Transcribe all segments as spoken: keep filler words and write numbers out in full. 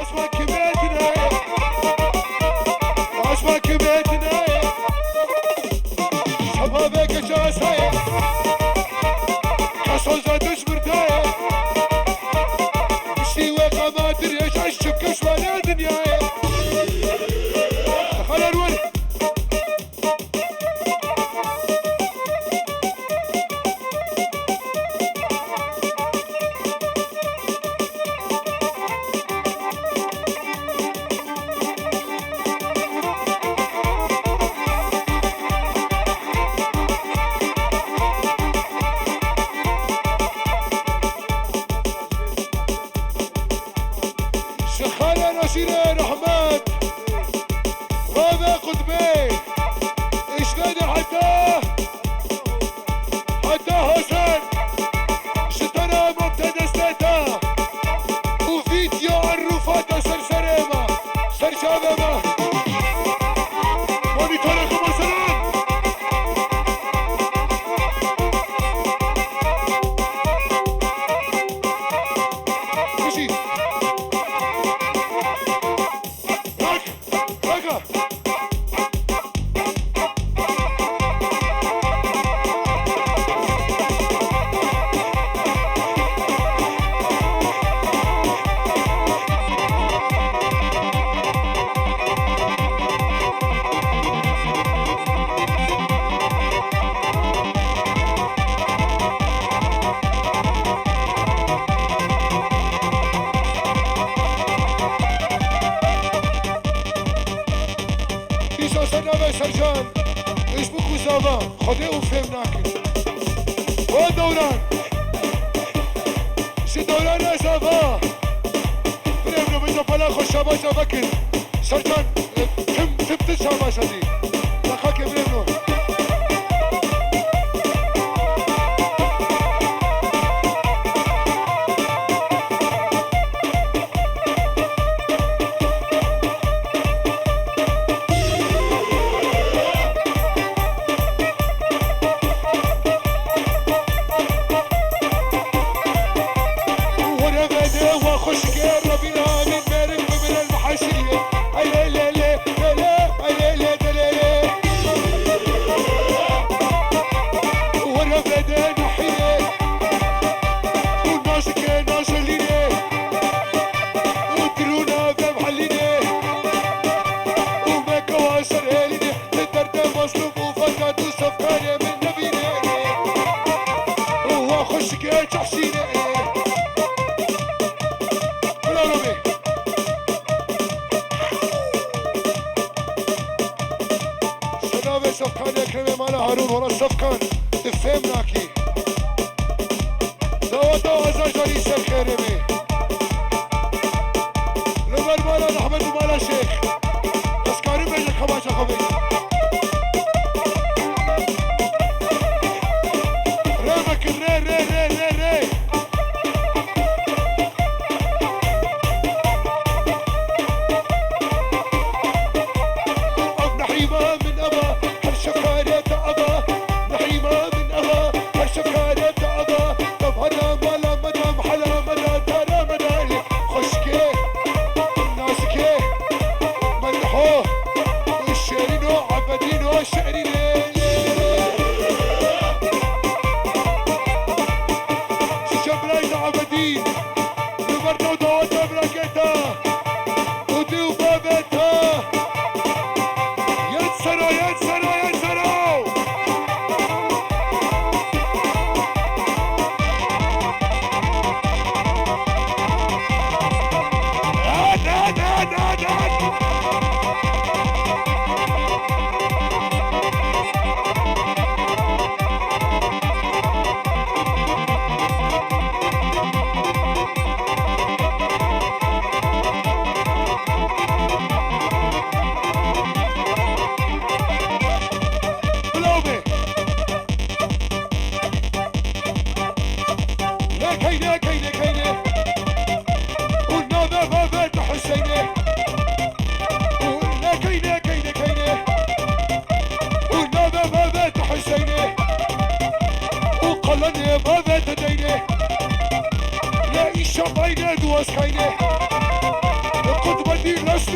Aşma kime tine, aşma kime tine, şefafê keçasa ye, kesoza duş birda ye, piştî wê qama dirêj eş çim keş were dinya ye. Xaler wer. Şixalê Naşîrê rehmet. Bavê qutbê. Îşkede heta, heta Hasan. Ji te re mafte destê te. Û vîdeo erûfate ser serê me. Ser çavê me. Monîtorê xwe meselan. Bijî. Bak, bak. Îsa ser navê Sercan, ji bo ku zava Xwedê û fêm nakin. O Dewran, ji Dewran re zava. Birê min û min pala xwe şabaşa vekin. Sercan, tim, tim, tim şabaşa dî. Deqakê birê min. Û nazikê nazelînê û dirûna vevhelînê û me kewa ser hêlînê, li derdê Mezlûm û Feryad û Sefkanê min nebînê. Û wa xweşikê Cehşînê. Bila Romê. Sedavê Sefkanê Ekremê mala Harûn, wala Sefkan, tu fêm nakî. Daweta Azercanî ser xêrê me. Li ber mala Ehmed û mala Şêx. Ez karim bêjim, xebaşa xwe bêjim. Rê vekin, rê, rê, rê, rê, rê. Ev nehîma min eva, her şekarê te eva. Nehîma min eva, her şekarê te eva. Tev hela mala me de, mehela me de, dara me de. Xweşikê, nazikê, me niho, şêrîno,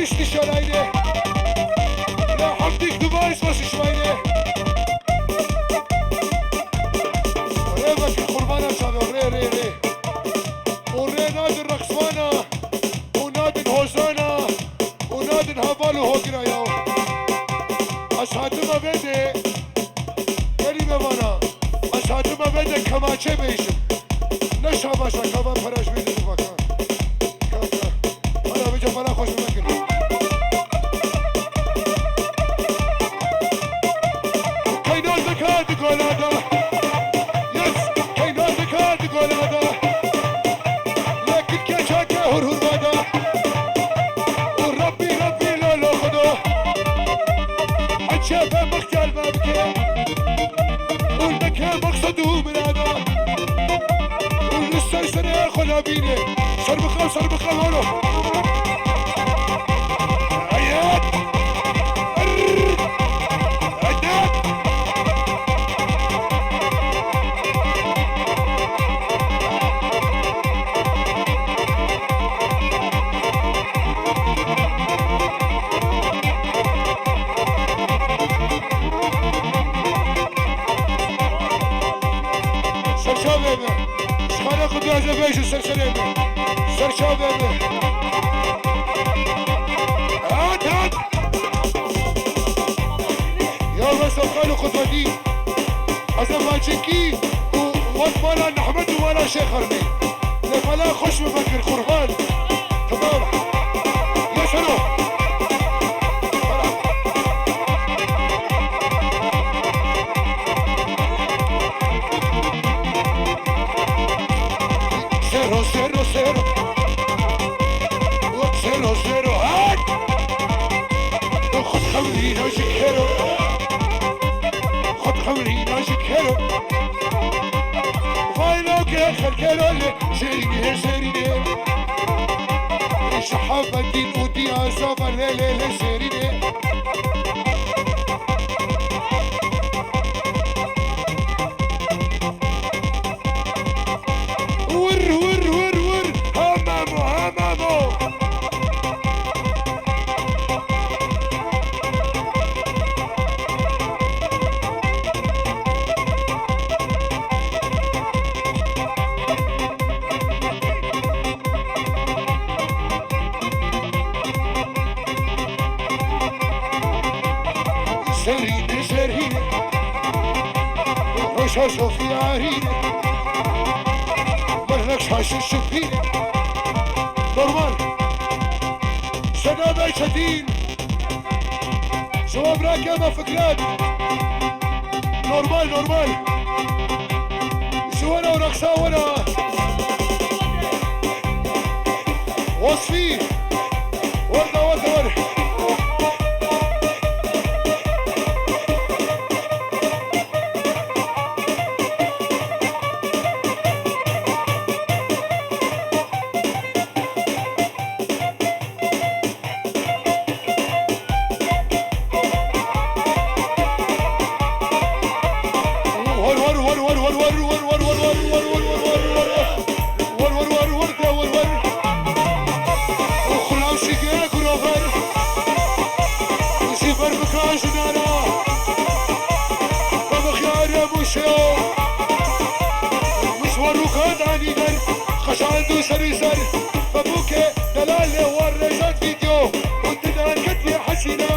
Piştî şerayne. La hemdîk dubay zor şişmayne. Rê vekir qurbana çavi, rê, rê, rê. Û rê nadin reqswana, û nadin hozana, û nadin heval û hogira ya. Ez hatime vê de, gelî me vana, ez hatime vê de kemaçe bêjim. Ne şabaşa kavan peraş bêjim vaka. Kaka. Ana vêca bala xweş bimekin. Keyna dika di gola da. Yes, keyna dika di gola da. Lê kilke çake hur hur vada. Û Rabbî, Rabbî lolo Xudo. Ecebe mixtiyar me bike. Û neke maqsed û mirada. Û li ser serê xwe nabîne. Ser bixew, ser bixew, holo. Hayat. Hayat. Serçavê me. Ji xanê xwe dixwaze bêjin ser serê me. Serçavê me. Hat, hat. Ya Resa Xalo Xwedwedî. Azerbaycankî û wek mala Nehmed û mala Şêx Ermî. Lê bela xweş bi me kir, qurban. Tamam. Yaşa. Zero, zero, zero. Zero, zero, hat. Xud xemrîna ji kero. Xud xemrîna ji kero. Vay lo ke xelkero le. Serîne, serîne. Şehabetîn û diya zava lê, lê, lê serîne. Wir, wir, wir, wir. Hamamo, hamamo. Serîne, serîne. Roşa Sofî arîne. Bernek şaşî şupîne. Normal. Sena Bey Çetin. Şewa bira keme Fikret. Normal, normal. Ji were û reqsa were. Wasfî. Werde, werde, werde. Xeşand û serî ser, Bebûkê delalê war rêjat vîdyo û didan ketiyê hesîna.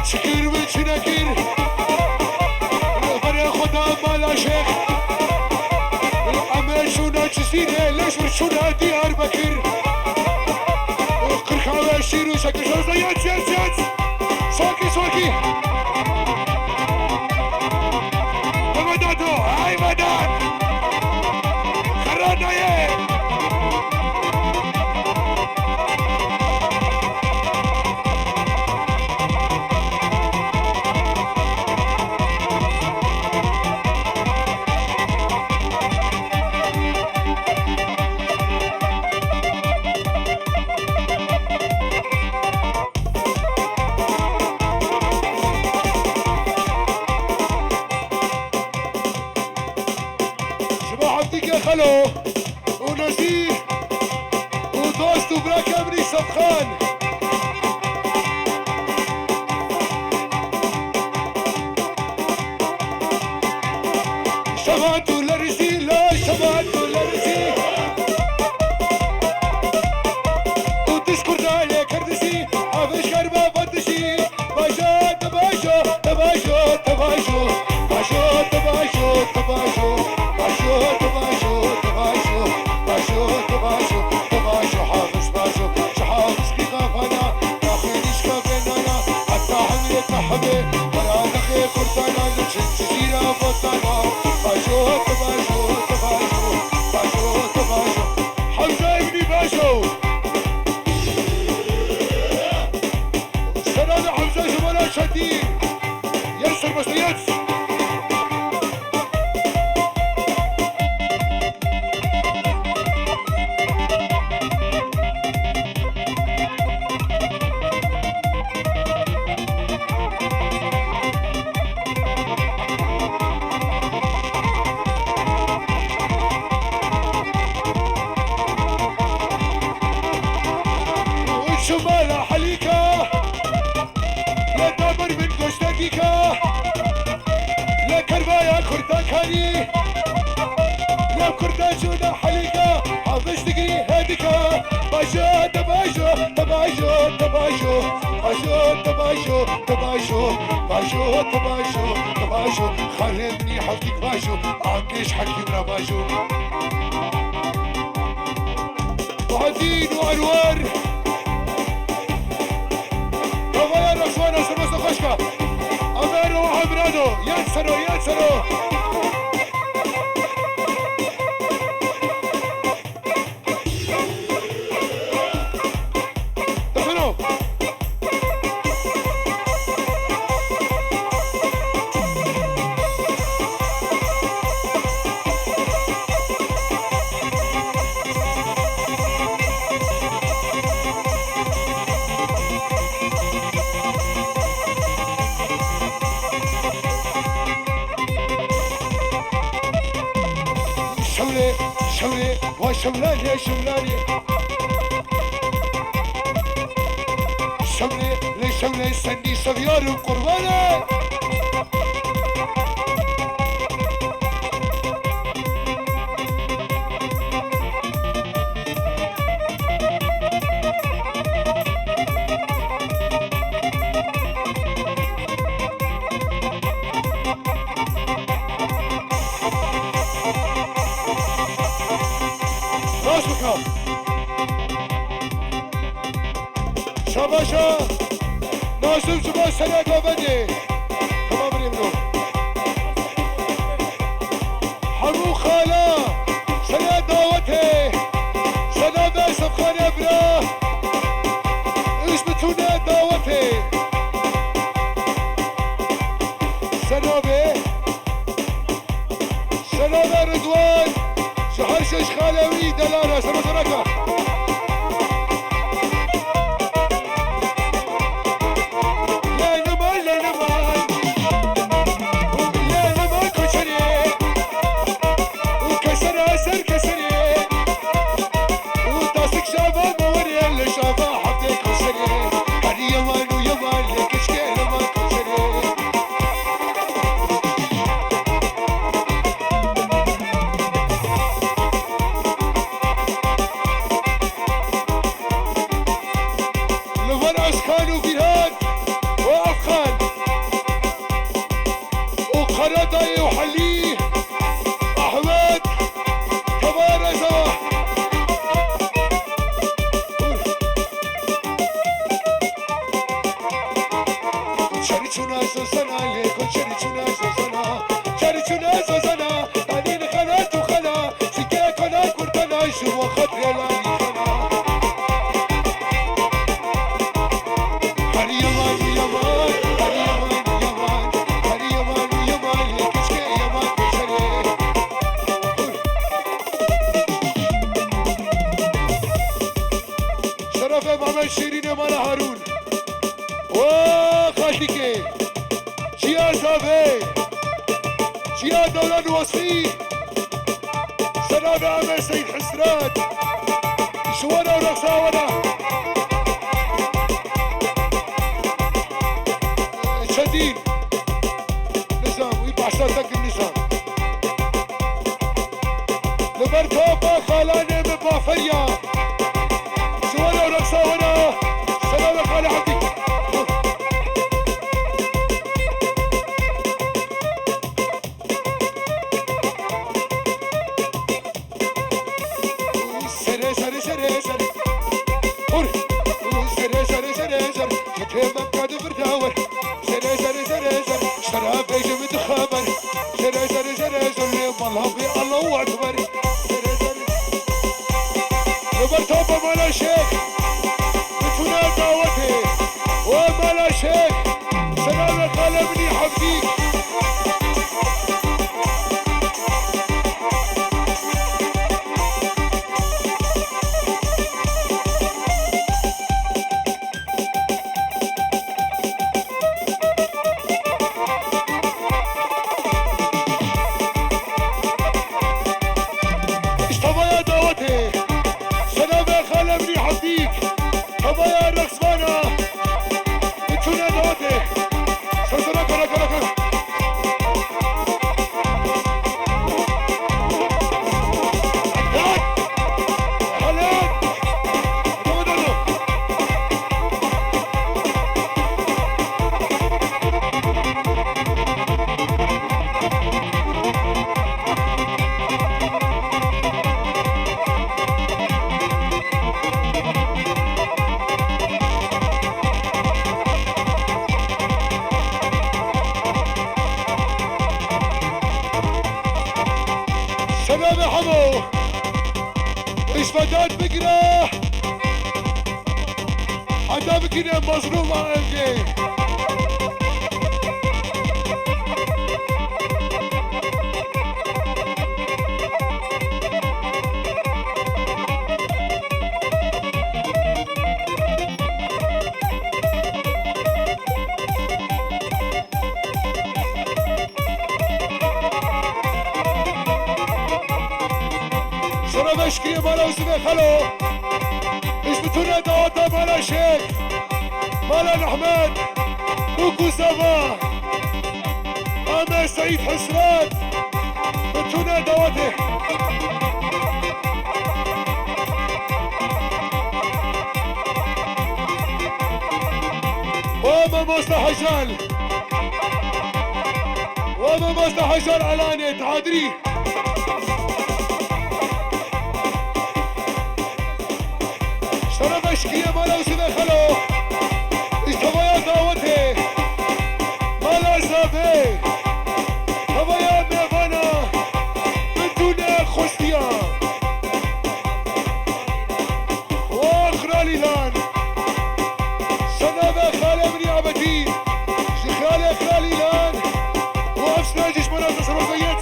Çi kir min çi nekir? Berê xwe da mala şêx. Em ê çûna Cizîrê, lê ji wir çûna Diyarbekir. Qirxawe şîr û şekir, şoza, yat, yat, yat. Sokî, sokî. Vedat o, ay Vedat. Xera nayê. Xelo û Nezîr û dost û birake min î Sefxan. Şevan tu lerizî, la şevan tu lerizî. Û diş kurda lê kir dizî, avêş kerba vat dizî. Bajo, tu bajo, tu bajo, tu bajo. Bajo, tu bajo, tu bajo. Bajo, tu bajo, tu bajo. Bajo, tu bajo, tu bajo. Hafiz bajo, ji hafiz qî qafana. Naxê nîşka vê nana. Heta hemê te hemê. Wera nexê kurtana. Niçin cizîra votana. Bajo, tu bajo, tu bajo. Bajo, tu bajo. Hemza Îbnî bajo. Selamê Hemza ji bo la Çetî. Yet sermeste yet. Û çima la helîka, lê dabir min goştekîka, lê kervaya kurda karî, lê kurda çûna helîka, hafiz digirî hêdika, bajo, te bajo, te bajo, te bajo, bajo, te bajo, te bajo, bajo, te bajo, te bajo, xalê min î hewtîk bajo, angêş hekîm ra bajo. Muhedîn û Enwer. Kavaya Rexwana sermesta xweşka. Amer û Emrano. Yek sero, yek sero. Efendim? Şewlê, şewlê, wa şewlanê, şewlanê. Şewlê, lê şewlê, senî şevyar û qurban e. Rast bike. Şabaşa Nazim ji bo serê gavendê. Tamam, birê min o. Hemû xala serê dawetê. Selamê Sefxanê bira. Îş bitûne dawetê. Selamê. Selamê Ridwan, ji her şeş xalê wî delal e, serozereka. Lê niman, lê niman, lê niman koçerê, û kesera ser keserê, û tasik şava mi werê li şava heftê koçerê, herî yewan û yewan lê keçikê li van koçerê. Li vir Ezxan û Bîrhan û Efxan û Karadayê û Helî, Ehmed, Tevara Zava. Çeri çûna zozana, lê ku çeri çûna zozana, çeri çûna zozana, tanîn xelat û xela, çike kona kurdana, ji bo xatirê lanî xela. Her yaman, yaman, her yaman, yaman, her yaman, yaman, lê keçikê yaman, çerê. Şerefê Mehmet Şêrînê mala Harûn. Wa xaltîkê. Çiya zavê. Çiya dewlan wasfî. Rame Seyîd Hesret. Ji were û reqsa were. Çetîn. Nizam, wî behsa te kir, nizam. Li ber topa xalanê min baferiya. Ji were û reqsa were. Selam xalê Hemdî. Serê, serê, serê, serê. Hur. Serê, serê, serê, serê. Hete Mekka di vir de wer. Serê, serê, serê, serê. Şerabê ji min dixeber. Serê, serê, serê, serê. Mala bi Allahu Ekber. Serê, serê. Li ber topa mala Şêx. Bitûne dawetê. O mala Şêx. Selamê xalê min î Hemdî. Ji tavaya dawetê. Selamê xalê min î Hemdî. Tavaya reqsvana. Bitûne dawetê. Sesera kara, kara, kara. Helal. Helal. Devam, devam, devam. Selamê hemo. Îşvedat bigire. Heta bikine mazlûma evdê. Şeref eşkiriyê mala Yusufê Xelo. Îş bitûne daweta mala Şêx, mala Nehmet, Nûk û Zava, Ame Seîd Hesret. Bitûne dawetê. O mamosta Hecal. O mamosta Hecal Elanê Tadirî. Şeref eşkiyê mala Yusufê Xelo. Îş tavaya dawetê. Mala Zavê. Tavaya mêvana. Bitûne xwestiya. Wa Xral Îlan. Senave xalê min ya Betî. Ji xalê Xral Îlan. Û ev sina ji ji mala Zazaroza yet.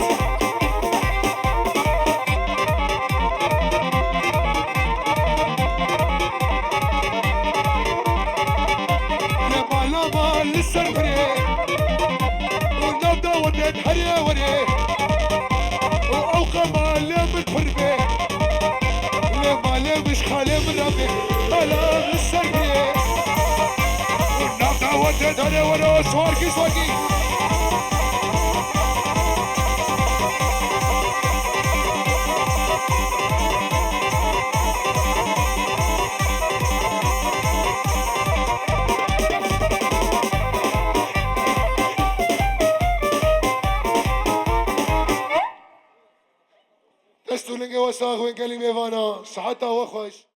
Lê mala ma li ser birê û nav dawetê herê werê û ew qema lê min pir bê. Lê malê min ji xalê min re bê. Mala li ser birê û nav dawetê herê werê. Swarkî, swarkî. Dest û lingê we sax bên gelî mêvana. Siheta we xweş.